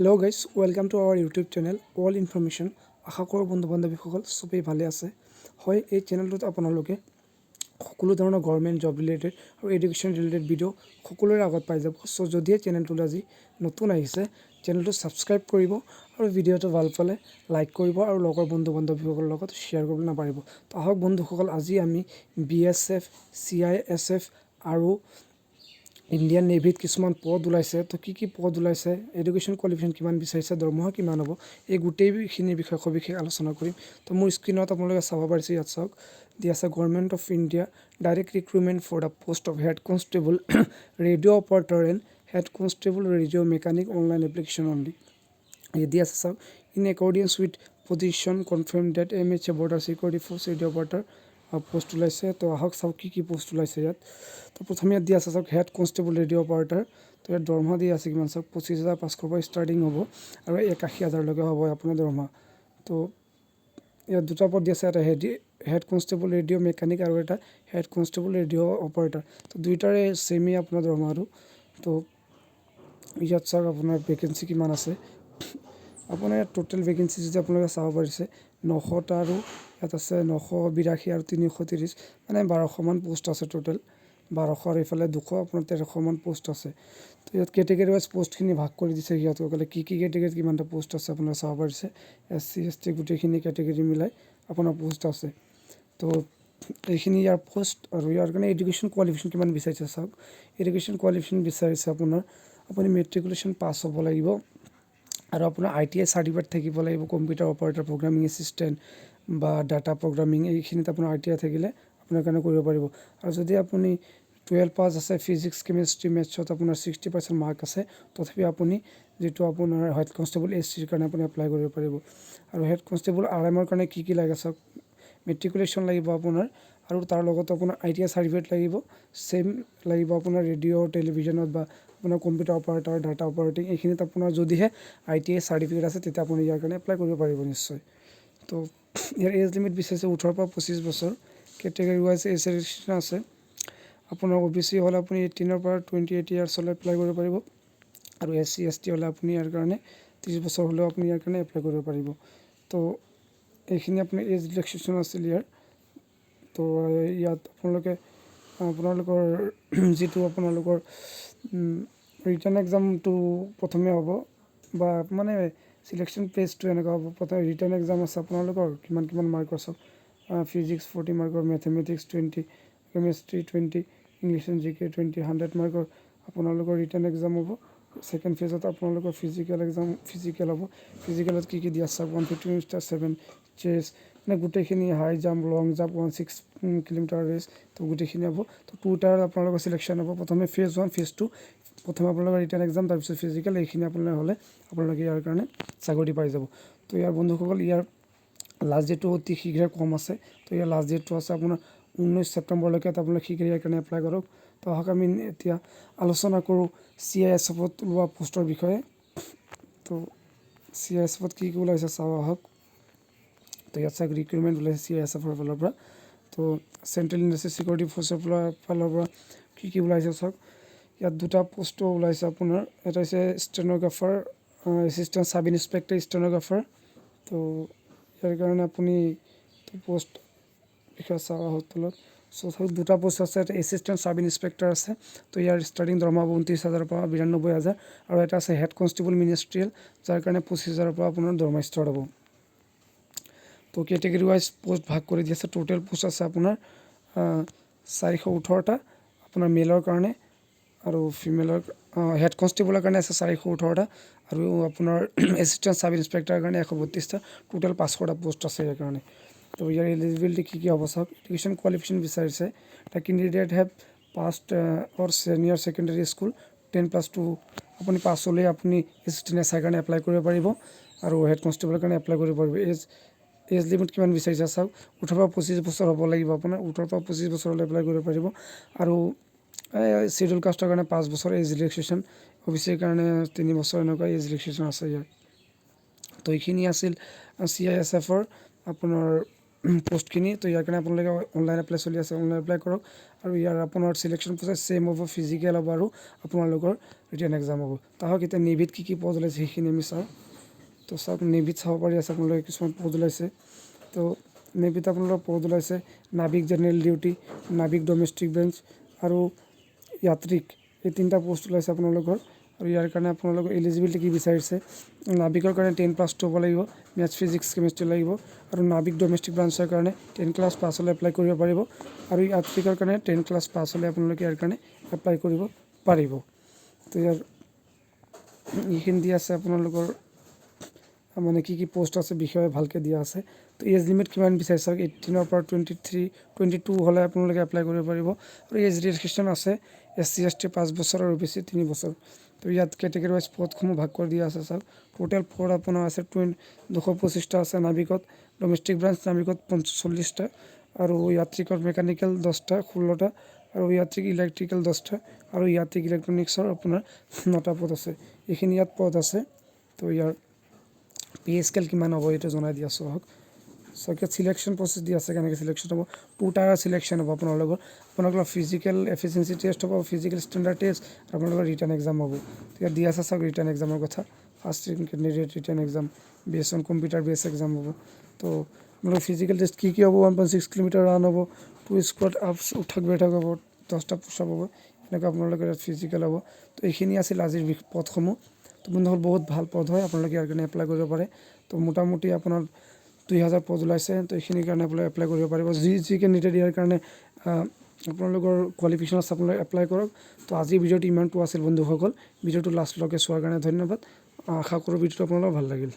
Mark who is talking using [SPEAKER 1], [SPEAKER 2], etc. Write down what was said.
[SPEAKER 1] Hello guys, welcome to our YouTube channel All Information. আশা কৰোঁ বন্ধু বান্ধৱীসকল চবেই ভালে আছে। হয়, এই চেনেলটোত আপোনালোকে সকলো ধৰণৰ গভৰ্ণমেণ্ট জব ৰিলেটেড আৰু এডুকেশ্যন ৰিলেটেড ভিডিঅ' সকলোৰে আগত পাই যাব। চ' যদিহে চেনেলটোলৈ আজি নতুন আহিছে, চেনেলটো ছাবস্ক্ৰাইব কৰিব আৰু ভিডিঅ'টো ভাল পালে লাইক কৰিব আৰু লগৰ বন্ধু বান্ধৱীসকলৰ লগত শ্বেয়াৰ কৰিবলৈ নাপাহৰিব। তো আহক বন্ধুসকল, আজি আমি বিএছএফ, চিআইএছএফ আৰু ইণ্ডিয়ান নেভিত কিছুমান পদ ওলাইছে। তো কি কি পদ ওলাইছে, এডুকেশ্যন কোৱালিফিকেশ্যন কিমান বিচাৰিছে, দৰমহা কিমান হ'ব, এই গোটেইখিনিৰ বিষয়ে সবিশেষ আলোচনা কৰিম। তো মোৰ স্ক্ৰীণত আপোনালোকে চাব পাৰিছে, ইয়াত চাওক দি আছে, "Government of India direct recruitment for the post of Head Constable Radio Operator and Head Constable Radio Mechanic, online application only." এই দি আছে চাওক, "In accordance with position confirm that MHA Border Security Force Radio Operator post ওলাইছে।" তো আহক চাওক কি কি post ওলাইছে ইয়াত। তো প্ৰথমে ইয়াত দি আছে চাওক, হেড কনষ্টেবল ৰেডিঅ' অপাৰেটৰ। তো ইয়াত দৰমহা দি আছে কিমান চাওক, 25,500ৰ পৰা ষ্টাৰ্টিং হ'ব আৰু 81 হাজাৰলৈকে হ'ব আপোনাৰ দৰমহা। তো ইয়াত দুটা পদ দি আছে, এটা হেড কনষ্টেবল ৰেডিঅ' মেকানিক আৰু এটা হেড কনষ্টেবল ৰেডিঅ' অপাৰেটৰ। তো দুয়োটাৰে ছেমেই আপোনাৰ দৰমহাটো। তো ইয়াত চাওক, আপোনাৰ ভেকেঞ্চি কিমান আছে। আপোনাৰ ইয়াত টোটেল ভেকেঞ্চি যদি আপোনালোকে চাব পাৰিছে, 900টা আৰু ইয়াত আছে 982 আৰু 330, মানে 1200মান পোষ্ট আছে টোটেল। 1200 আৰু এইফালে 200, আপোনাৰ 1300মান পোষ্ট আছে। তো ইয়াত কেটেগৰী ৱাইজ পষ্টখিনি ভাগ কৰি দিছে সিহঁতসকলে, কি কি কেটেগৰীত কিমানটা পোষ্ট আছে আপোনালোকে চাব পাৰিছে। এছ চি, এছ টি গোটেইখিনি কেটেগৰী মিলাই আপোনাৰ পোষ্ট আছে। তো এইখিনি ইয়াৰ পোষ্ট আৰু ইয়াৰ কাৰণে এডুকেশ্যন কোৱালিফিকেশ্যন কিমান বিচাৰিছে চাওক। এডুকেশ্যন কোৱালিফিকেশ্যন বিচাৰিছে আপোনাৰ, আপুনি মেট্ৰিকুলেশ্যন পাছ হ'ব লাগিব আৰু আপোনাৰ আইটিআই চাৰ্টিফিকেট থাকিব লাগিব। কম্পিউটাৰ অপাৰেটৰ, প্ৰগ্ৰামিং এছিষ্টেণ্ট বা ডাটা প্ৰগ্ৰামিং, এইখিনিত আপোনাৰ আইটিআই থাকিলে আপোনাৰ কাৰণে কৰিব পাৰিব। আৰু যদি আপুনি 12 পাছ আছে, ফিজিক্স, কেমেষ্ট্ৰি, মেথছত আপোনাৰ 60% মাৰ্ক আছে, তথাপি আপুনি যিটো আপোনাৰ হেড কনষ্টেবল এছ চিৰ কাৰণে আপুনি এপ্লাই কৰিব পাৰিব। আৰু হেড কনষ্টেবল আৰ এমৰ কাৰণে কি কি লাগে চাওক। মেট্ৰিকুলেশ্যন লাগিব আপোনাৰ আৰু তাৰ লগত আপোনাৰ আইটিআই চাৰ্টিফিকেট লাগিব। ছেইম লাগিব আপোনাৰ ৰেডিঅ' টেলিভিশ্যনত বা আপোনাৰ কম্পিউটাৰ অপাৰেটৰ, ডাটা অপাৰেটিং, এইখিনিত আপোনাৰ যদিহে আইটিআই চাৰ্টিফিকেট আছে, তেতিয়া আপুনি ইয়াৰ কাৰণে এপ্লাই কৰিব পাৰিব নিশ্চয়। তো ইয়াৰ এজ লিমিট বিচাৰিছে 18ৰ পৰা 25 বছৰ। কেটেগৰী ৱাইজ এজ ৰিলেক্সেশ্যন আছে। আপোনাৰ অ' বি চি হ'লে আপুনি 18ৰ পৰা 28 ইয়াৰ্ছ হ'লে এপ্লাই কৰিব পাৰিব আৰু এছ চি, এছ টি হ'লে আপুনি ইয়াৰ কাৰণে 30 বছৰ হ'লেও আপুনি ইয়াৰ কাৰণে এপ্লাই কৰিব পাৰিব। তো এইখিনি আপোনাৰ এজ ৰিলেক্সেশ্যন আছিল ইয়াৰ। তো ইয়াত আপোনালোকে আপোনালোকৰ যিটো আপোনালোকৰ ৰিটেন এক্সামটো প্ৰথমে হ'ব বা মানে চিলেকশ্যন ফেজটো এনেকুৱা হ'ব। প্ৰথমে ৰিটেন এক্সাম আছে আপোনালোকৰ, কিমান কিমান মাৰ্কৰ চাওক। ফিজিক্স 40 মাৰ্কৰ, mathematics 20, chemistry 20, English and GK 20, 100 মাৰ্কৰ আপোনালোকৰ ৰিটেন এক্সাম হ'ব। ছেকেণ্ড ফেজত আপোনালোকৰ ফিজিকেল এক্সাম, ফিজিকেল হ'ব। ফিজিকেলত কি কি দিয়া চাওক, 150 meter, seven chase, মানে গোটেইখিনি, high jump, long jump, 16 kilometer race, তো গোটেইখিনি হ'ব। তো টুটাৰ আপোনালোকৰ চিলেকশ্যন হ'ব। প্ৰথমে ফেজ ওৱান, ফেজ টু। প্ৰথমে আপোনালোকৰ ৰিটেন এক্সাম, তাৰপিছত ফিজিকেল। এইখিনি আপোনালোকে হ'লে আপোনালোকে ইয়াৰ কাৰণে চাকৰি পাই যাব। তো ইয়াৰ বন্ধুসকল, ইয়াৰ লাষ্ট ডেটটো অতি শীঘ্ৰে কম আছে। তো ইয়াৰ লাষ্ট ডেটটো আছে আপোনাৰ 19 ছেপ্টেম্বৰলৈকে। আপোনালোকে শীঘ্ৰে ইয়াৰ কাৰণে এপ্লাই কৰক। তো আহক, আমি এতিয়া আলোচনা কৰোঁ চিআইএছএফত ওলোৱা পষ্টৰ বিষয়ে। তো চিআইএছএফত কি কি ওলাইছে চাওঁ আহক। তো ইয়াত চাওক, ৰিক্ৰুইটমেণ্ট ওলাইছে চিআইএছএফৰ ফালৰ পৰা। তো চেণ্ট্ৰেল ইণ্ডাষ্ট্ৰি ছিকিউৰিটি ফ'ৰ্চৰ ফালৰ পৰা কি কি ওলাইছে চাওক। ইয়াত দুটা পষ্টো ওলাইছে আপোনাৰ। এটা হৈছে stenographer, assistant sub inspector stenographer। তো ইয়াৰ কাৰণে আপুনি পষ্ট বিষয়ে চাওঁ আহক তলত। চ' চাওক, দুটা পষ্ট আছে। এটা এছিষ্টেণ্ট চাব ইনস্পেক্টৰ আছে। তো ইয়াৰ ষ্টাৰ্টিং দৰমহা হ'ব 29 হাজাৰৰ পৰা 92 হাজাৰ। আৰু এটা আছে হেড কনষ্টেবল মিনিষ্ট্ৰিয়েল, যাৰ কাৰণে 25 হাজাৰৰ পৰা আপোনাৰ দৰমহা ষ্টাৰ্ট হ'ব। তো কেটেগৰী ৱাইজ পষ্ট ভাগ কৰি দি আছে। টোটেল পষ্ট আছে আপোনাৰ 418টা আপোনাৰ মেলৰ কাৰণে আৰু ফিমেলৰ। হেড কনষ্টেবলৰ কাৰণে আছে 418টা আৰু আপোনাৰ এছিষ্টেণ্ট চাব ইনস্পেক্টৰৰ কাৰণে 132টা। টোটেল 500টা পষ্ট আছে ইয়াৰ কাৰণে। তো ইয়াৰ এলিজিবিলিটি কি কি হ'ব চাওক। এডুকেশ্যন কোৱালিফিকেশ্যন বিচাৰিছে, the candidate have passed or senior secondary school 10+2। আপুনি পাছ হ'লেই আপুনি এছিষ্টেণ্ট এছ আইৰ কাৰণে এপ্লাই কৰিব পাৰিব আৰু হেড কনষ্টেবলৰ কাৰণে এপ্লাই কৰিব পাৰিব। এজ লিমিট কিমান বিচাৰিছে চাওক, 18ৰ পৰা 25 বছৰ হ'ব লাগিব আপোনাৰ। 18ৰ পৰা 25 বছৰ হ'লে এপ্লাই কৰিব পাৰিব। আৰু চিডিউল কাষ্টৰ কাৰণে 5 বছৰ এজ ৰিলেক্সেশ্যন, অ' বি চিৰ কাৰণে 3 বছৰ, এনেকুৱা এজ ৰিলেক্সেশ্যন আছে ইয়াৰ। তো এইখিনি আছিল চিআইএছএফৰ আপোনাৰ পষ্টখিনি। তো ইয়াৰ কাৰণে আপোনালোকে অনলাইন এপ্লাই চলি আছে, অনলাইন এপ্লাই কৰক। আৰু ইয়াৰ আপোনাৰ চিলেকশ্যন প্ৰচেছ ছেইম হ'ব, ফিজিকেল হ'ব আৰু আপোনালোকৰ ৰিটেন এক্সাম হ'ব। তাহক এতিয়া নেভিত কি কি পদ ওলাইছে, সেইখিনি আমি চাওঁ। তো চাওক, নেভিত চাব পাৰি আছে আপোনালোকে, কিছুমান পদ ওলাইছে। তো নেভিত আপোনালোকৰ পদ ওলাইছে নাবিক জেনেৰেল ডিউটি, নাবিক ডমেষ্টিক ব্ৰাঞ্চ আৰু য়াত্ৰিক, এই তিনিটা পষ্ট ওলাইছে আপোনালোকৰ। আৰু ইয়াৰ কাৰণে আপোনালোকৰ এলিজিবিলিটি কি বিচাৰিছে? নাবিকৰ কাৰণে 10+2 হ'ব লাগিব, মেথছ, ফিজিক্স, কেমেষ্ট্ৰি লাগিব। আৰু নাবিক ডমেষ্টিক ব্ৰাঞ্চৰ কাৰণে 10 ক্লাছ পাছ হ'লে এপ্লাই কৰিব পাৰিব। আৰু য়াত্ৰিকৰ কাৰণে 10 ক্লাছ পাছ হ'লে আপোনালোকে ইয়াৰ কাৰণে এপ্লাই কৰিব পাৰিব। তো ইয়াৰ এইখিনি দি আছে আপোনালোকৰ, মানে কি কি পষ্ট আছে বিষয়ে ভালকৈ দিয়া আছে। তো এজ লিমিট কিমান বিচাৰিছে চাওক, 18ৰ পৰা 23, 22 হ'লে আপোনালোকে এপ্লাই কৰিব পাৰিব। আৰু এজ ৰিলেক্সেশ্যন আছে, এছ চি, এছ টি 5 বছৰ আৰু বেছি 3 বছৰ। তো ইয়াত কেটেগৰী ৱাইজ পদসমূহ ভাগ কৰি দিয়া আছে। চাওক, টোটেল পদ আপোনাৰ আছে 225টা আছে নাবিকত, ডমেষ্টিক ব্ৰাঞ্চ নাবিকত 45টা আৰু য়াত্ৰিকৰ মেকানিকেল 10টা, 16টা আৰু য়াত্ৰিক ইলেক্ট্ৰিকেল 10টা আৰু য়াত্ৰিক ইলেক্ট্ৰনিক্সৰ আপোনাৰ নটা পদ আছে। এইখিনি ইয়াত পদ আছে। তো ইয়াৰ পে স্কেল কিমান হ'ব, এইটো জনাই দি আছোঁ আহক। চাওক, ইয়াত চিলেকশ্যন প্ৰচেছ দি আছে, কেনেকৈ চিলেকশ্যন হ'ব। টু টায়াৰ চিলেকশ্যন হ'ব আপোনালোকৰ। আপোনালোকৰ ফিজিকেল এফিচিয়েঞ্চি টেষ্ট হ'ব, ফিজিকেল ষ্টেণ্ডাৰ্ড টেষ্ট আৰু আপোনালোকৰ ৰিটেন এক্সাম হ'ব। ইয়াত দি আছে চাওক ৰিটেন এক্সামৰ কথা। First candidate written exam base on computer base exam হ'ব। তো আপোনালোকৰ ফিজিকেল টেষ্ট কি কি হ'ব? 1.6 কিলোমিটাৰ ৰান হ'ব, টু স্কোৱাট আপছ, উঠক বৈঠক হ'ব, 10টা পুছআপ হ'ব, এনেকুৱা আপোনালোকৰ ইয়াত ফিজিকেল হ'ব। তো এইখিনি আছিল আজিৰ পদসমূহ। তো বন্ধুসকল, বহুত ভাল পদ হয়, আপোনালোকে ইয়াৰ কাৰণে এপ্লাই কৰিব পাৰে। তো মোটামুটি আপোনাৰ 2000 পদ ওলাইছে। তো এইখিনিৰ কাৰণে আপোনালোকে এপ্লাই কৰিব পাৰিব। যি যি কেণ্ডিডেট ইয়াৰ কাৰণে আপোনালোকৰ কোৱালিফিকেশ্যন আছে, আপোনালোকে এপ্লাই কৰক। তো আজিৰ ভিডিঅ'টো ইমানটো আছিল বন্ধুসকল। ভিডিঅ'টো লাষ্টলৈকে চোৱাৰ কাৰণে ধন্যবাদ। আশা কৰোঁ ভিডিঅ'টো আপোনালোকৰ ভাল লাগিল।